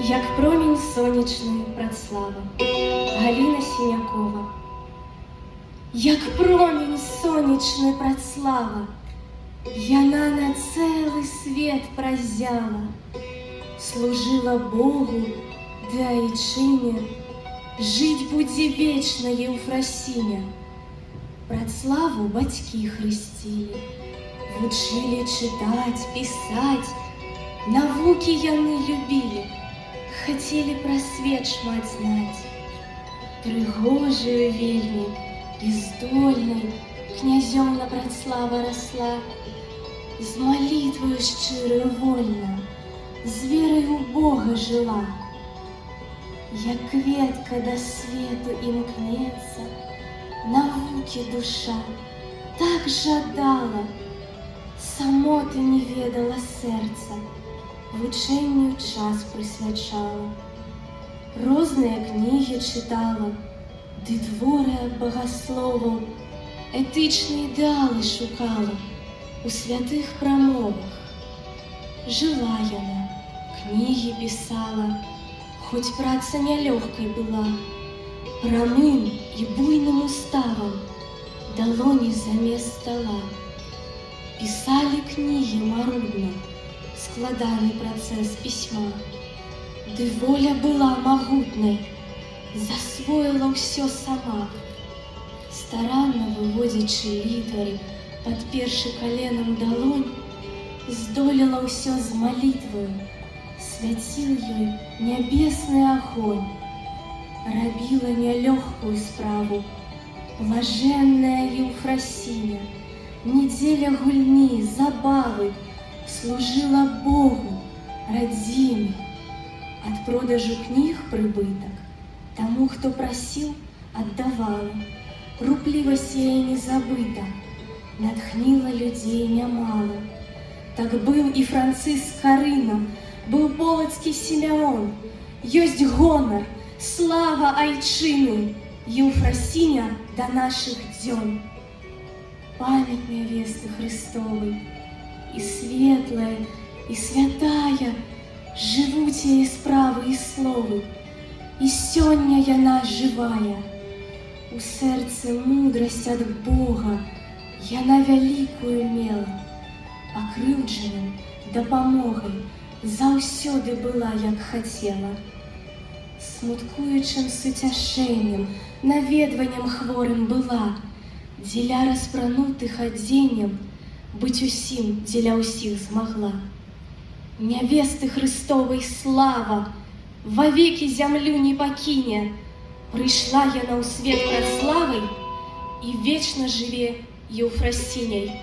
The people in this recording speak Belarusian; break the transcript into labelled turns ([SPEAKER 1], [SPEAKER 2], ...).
[SPEAKER 1] Як промень сонечны Працлава. Галіна Сінякова. Як промень сонечны Працлава, яна на цэлы свет празяла, служыла Богу ды айчыне, жыць будзе вечна Еўфрасіня. Працлаву бацькі хрысцілі, вучылі чытаць, пісаць, навукі яны любілі, хацелі пра свет шмат знаць. Прыгожаю вельмі і здольнай князёўна Працлава расла, з малітваю шчыраю вольна, з верай у Бога жыла. Як кветка да свету імкнецца, навукі душа так жадала, самоты не ведала сэрца, вучэнню час прысвячала. Розныя кнігі чытала, ды творы ад багасловаў, этычныя ідэалы шукала у святых прамовах. Жыла яна, кнігі пісала, хоць праца нялёгкай была, прамым і буйным уставам далоні замест стала. Пісалі кнігі марудна, складаны працэс пісьма. Ды воля была магутнай, засвоіла ўсё сама. Старанна выводзячы літары, падпершы каленам далонь, здолела ўсё з малітваю, свяціў ёй нябесны агонь. Рабіла нялёгкую справу блажэнная Еўфрасіня, не дзеля гульні, забавы, служыла Богу, радзіме. Ад продажу кніг прыбытак таму, хто прасіў, аддавала. Руплівасць яе не забыта, натхніла людзей нямала. Так быў і Францыск Скарына, быў полацкі Сімяон. Ёсць гонар, слава айчыны, Еўфрасіня да нашых дзён. Памяць нявесты Хрыстовай, і светлая, і святая, жывуць яе справы і словы, і сёння яна жывая. У сэрцы мудрасць ад Бога яна вялікую мела, пакрыўджаным дапамогай заўсёды была, як хацела. Смуткуючым суцяшэннем, наведваннем хворым была, дзеля распранутых адзеннем быць усім дзеля ўсіх змагла. Нявесты Хрыстовай слава вавекі зямлю не пакіне, прыйшла яна ў свет Працлавай і вечна жыве Еўфрасіняй.